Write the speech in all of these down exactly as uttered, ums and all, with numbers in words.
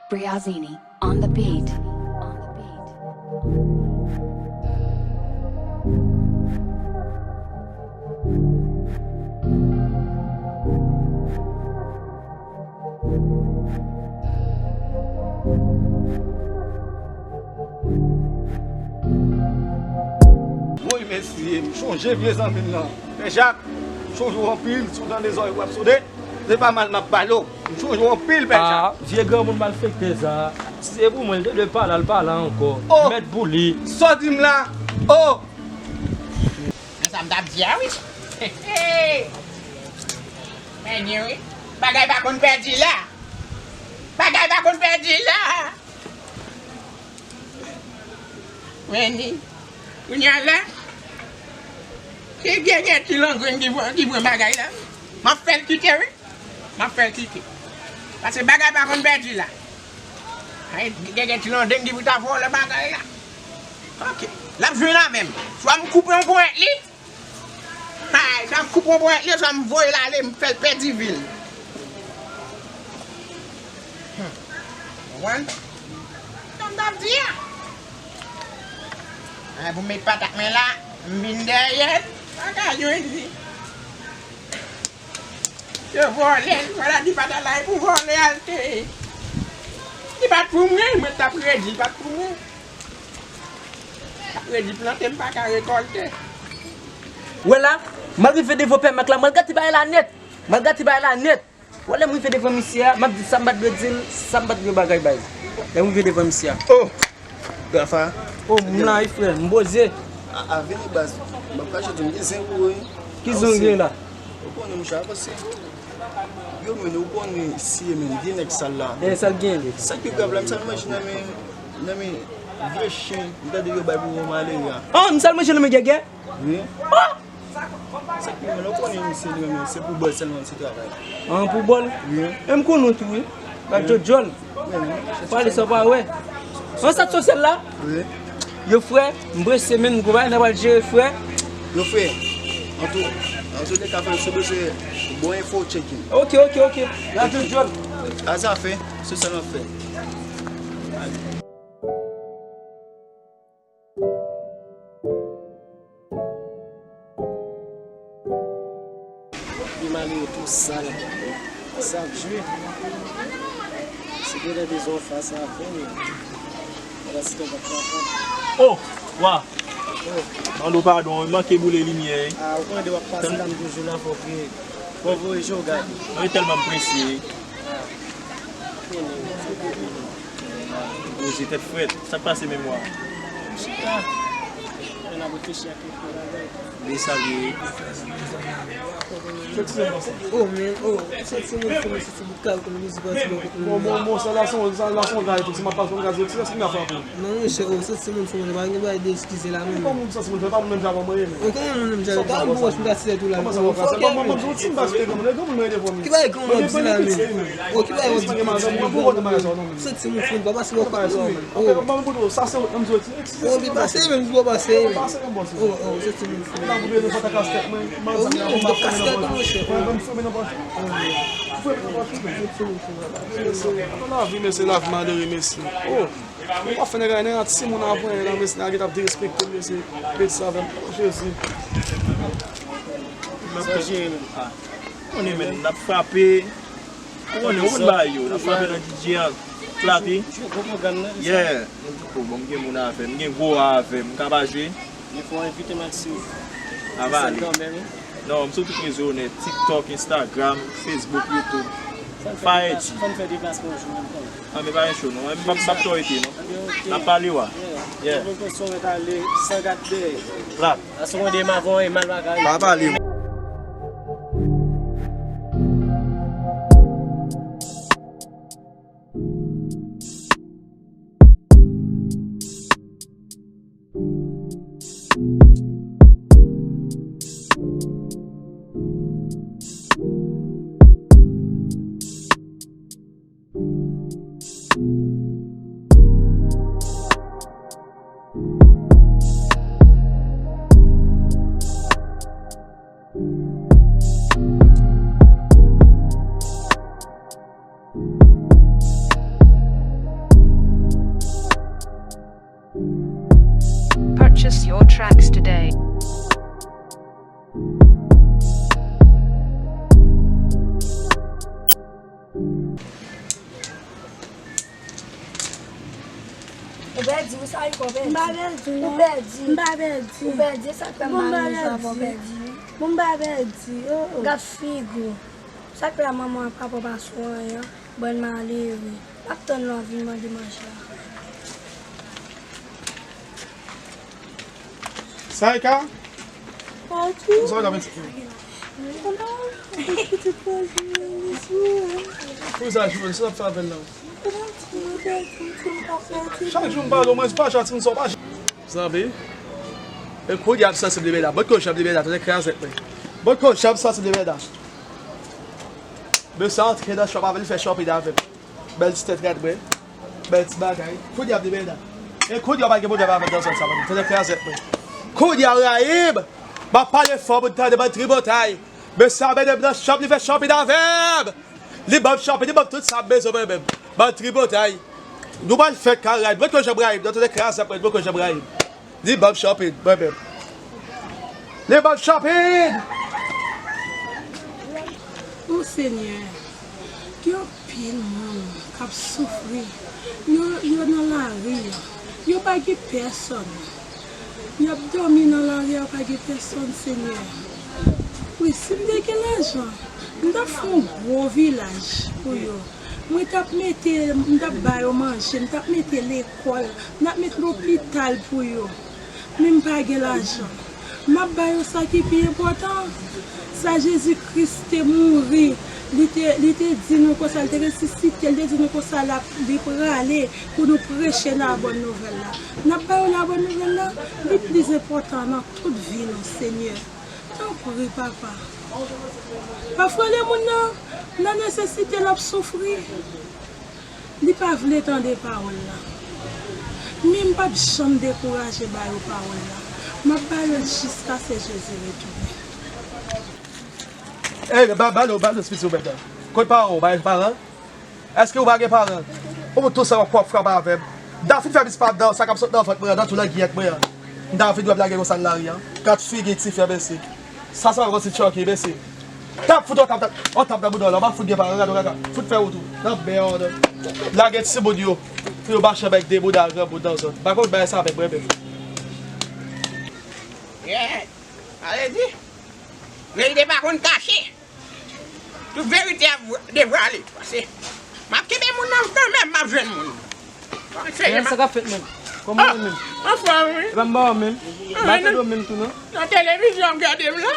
Briazini on the beat. Woy mesye, m chonje vye zanmi m nan. Pè Jak, m chonje w anpil, si w tande zòrèy w ap sode, se pa mal m ap pale w. M chonje w anpil, Pè Jak. Ah, vye granmoun malfektè sa. Si se pou mwen, l te dwe pale, al pale ankò. Oh! Mèt pou li. Sa w di m la? Oh! Men sa m t ap di a wi. Men gen wi. Bagay pa konn pèdi la. Bagay pa konn pèdi la. Weni, kounye a la, se Gègè ti langrenn ki pran, ki pran bagay la. M ap fè l kite, wi. M ap fè l kite. Paske bagay pa konn pèdi la. Ay, Gègè ti langrenn ki pou ta vòlè bagay la. Ok. L ap jwenn a menm. Swa m koupe yon ponyèt li, Ay, swa m koupe yon ponyèt li, swa m voye l ale, m fè l pèdi vi l. Hmm. Konprann? Sa m t ap di a. Ay, pou m met patat mwen la, m vin dèyè l, pa ka jwenn li. Yo vòlè l, vwala di patat la, e pou vòlè a l te ye. Li pa t pou mwen, mwen t ap redi, li pa t pou mwen. Redi plante, m pa ka rekòlte. Wè la, m al rive devan Pè Mak la, m al gate bagay la nèt. M al gate bagay la nèt. Wè lè m rive devan misye a, m ap di sa m pa t dwe di l, sa m pa t dwe bagay bay. Lè m rive devan misye a. Oh! Gafa. Oh, m la wi frè, m poze. A, a vini baz. M ap kache di m gen zen pou ou wi. Ki zen w gen la? Ou konnen mouche a pase. Yo, men ou konnen si e men vye nèg sal la. E sal gen. Sa ki grav la, m sal manje nan men, nan men vye chen, m tande yo bay pou yon malere a. Ah, m sal manje nan men Gègè? Wi. Ah! Sa ki men ou konnen misye li menm, se pou bòl sèlman misye travay. Ah, pou bòl? Wi. E m konnen w tou, wi. Ba djòdjòl. Pale sa w pa wè. An sa t sosyal la? Wi. Yo frè, m prese men m gon bagay n ap al jere frè. Yo frè, an tou, an tou de ka frè, si w bezwen bon enfo, check in. Ok, ok, ok. La djòdjòl. A zafè, se sa n ap fè. Li malere tou sal. Sa ap jwe. Si genlè bezwen w fas avè l, pandan se tan w p ap kapab. Oh! Wa! Oh! Mande w padon, m manke boule limyè. Ah, ou konnen w ap pase la, m toujou la, fò w voye, fò w voye je w gade. Mwen tèlman m prese. Ah. Poze tèt frèt. Sa k pase menm wa? M chita. N ap reflechi ak kèk bagay. Li salye. Oh, men, oh, se ti moun fou, se ti bout kal, konn mizik, anti bon, bon, bon, bon, sa la, se yon, sa la, se yon gay tou, si m ap pase yon gaz, se, se, se, Non, monchè, oh, se ti moun fou, pa gen bagay de eskize la, menm. Kòman moun sa, se moun fou, pa moun menm jan mwen ye, men. Oh, kòman moun menm jan, pa m pou wòch, m ka tirè tou la. Kòman sa, w ap pase? Bon, mwen, mwen, ti m pase, granmoun, granmoun mwen devan m. Ki bagay, granmoun ap di la, men? Oh, ki bagay, w ap di la, men? Ou pa pase wòch, men. Sa se, m di w, ti, Oh, li pase, menm si w pase. Pase nan bòs. Oh, oh, se ti moun fou. Nan boube nou fè ta kaskèt mwen. Oh, wi, m t ap kaskèt, monchè. Mwen, mwen, m fwe nan bòs. Oh, wi. M fwe nan bòs, wi. Se ti moun fou, la. Nan lavi, mesye, lavi malere, mesye. Oh, m pa fè nèg a, nèg a ti moun avè, la, mesye, nèg a t ap derespekte m, mesye. Betiz avè m. Oh, Jezi. Sa jere menm. Konnen, men, n ap frape. Ou konnen, ou konn bagay yo. N ap frape nan D J a. Flatte. Jwe gwo pwogram nan, se sa? Yeah. M di, oh, bon, m gen moun avè m, m gen gwo a avè m, m ka pa jwe? Defwa w envite m al swiv. Sa va ale. Kanmenm, wi. Non, m sou tout rezo nèt, TikTok, Instagram, Facebook, YouTube. Fò n fè deplas-, fò n fè deplasman yon jou menm kanmenm. Ah, men pa gen cho, non. M p ap, m p ap twò rete, non. Anben, ok. N ap pale, wa. Yeah. Yeah. Mwen konn son mèt ale san gad dèyè. Flatte. Aswè de m avè w e mal bagay. Pa pale. Tracks today. Ou pèdi, ou sa wi, ou pèdi. M pa pèdi, non. Ou pèdi. M pa pèdi. Ou pèdi, sa k fè m pa renmen jwe avè w, pèdi. Bon, m pa pèdi. Oh, oh. Gad figi w. Sa k fè manman ak papa w pa sou anyen, bann malere. M ap tann lè w ap vin mande manje a. Saïka? Pati. Sa w ap fè? Pou sa, jwenn, sa w ap fè avè l la? Chak jou m pale w, mwen pa chati m sa w pa. Zanmi. E kou dyab sansib li beda. Bòt kou dyab li beda, tande krazèt mwen. Bòt kou dyab sansib li beda. Mesye antre nan shop avè l, fè shopping avè m. Bèl ti tèt rad mwen. Bèl ti bagay. Kou dyab li beda. E kou dyab pa gen pwoblèm avè m nan zòn sa, mwen. Tande krazèt mwen. Kou dyab rayi m. M ap pale fò pou n tande bann tripotay. Mesye a mennen m nan shop, li fè shopping avè m. Li ban m shopping, li ban m tout sa m bezwen mwen menm. Bann tripotay. Nou pral fè kay rayi m. Mwen kou dyab rayi m, nan tande krazèt mwen, mwen kou dyab rayi m. Li ban m shopping, mwen menm. Li ban m shopping! O Senyè, gen anpil moun k ap soufri. Yo, yo nan lari a. Yo pa gen pèsòn. Y ap dòmi nan lari a, pa gen pèsòn, Senyè. Wi, si m te gen lajan, m t ap fè yon gwo vilaj pou yo. Mwen t ap mete, m t ap ba yo manje, m t ap mete lekòl, m t ap mete lopital pou yo. Men m pa gen lajan. M ap ba yo sa ki pi enpòtan. Sa Jezi Kris te mouri, li te, li te di nou konsa, li te resisite, li te di nou konsa l ap, li prale pou nou preche labòn nouvèl la. N ap ba yo labòn nouvèl la, li plis enpòtan nan tout vi nou, Senyè. Tanpri, Papa. Pafwa, lè moun nan nan nesesite, l ap soufri. Li pa vle tande pawòl la. Men m p ap janm dekouraje ba yo pawòl la. M ap ba yo l jiskaske Jezi retounen. Ey, ba, ba nou, ba nou, sipiti ou menm nan. Kot paran w, ba paran? Èske ou pa gen paran? Ou pou tou sa w ap frape avè m. M ta fin fè mis pa m nan sa k ap sot nan vant mwen an, nan tou langiyèt mwen an. M ta fin dwe ap lage konsa nan lari an. Gad figi ti fè mesye. Sa sanble yon ti Chucky mesye. T ap fout yon tap, yon tap nan bouda w la, w pa fout gen paran, gade w kaka. Fout fè wout ou. Nan bè w nan. Lage timoun yo. Pou yo mache avèk de bouda granmoun nan zòn. M pa konn bagay sa avèk mwen menm. Yeah. Sa vle di, verite pa konn kache. Tout verite ap devwale. Pase, m ap kenbe moun nan kanmenm, m ap jwenn moun. Sa k ap fèt menm? Kòman w ye menm? Anfòm, wi. E pa m ba w menm? Ba tande w menm tou, non? Nan televizyon ap gade m la.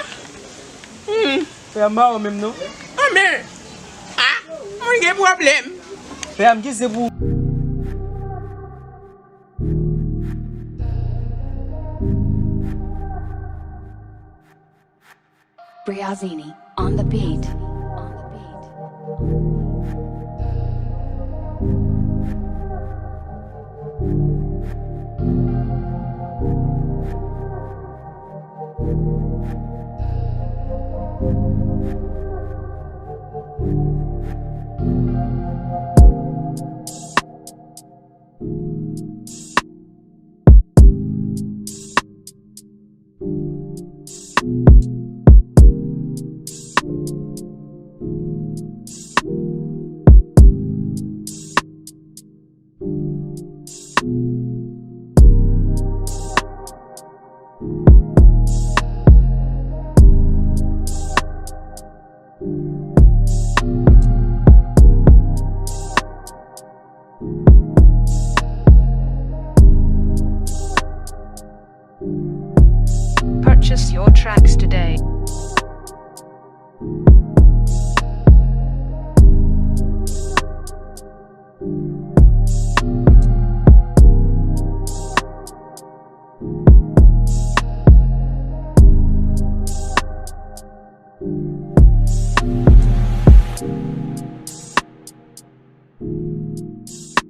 Hmm. Frè m ba w menm, non? Anben, a, moun gen pwoblèm. Frè m, ki se pou Briazini on the beat. Purchase your tracks today.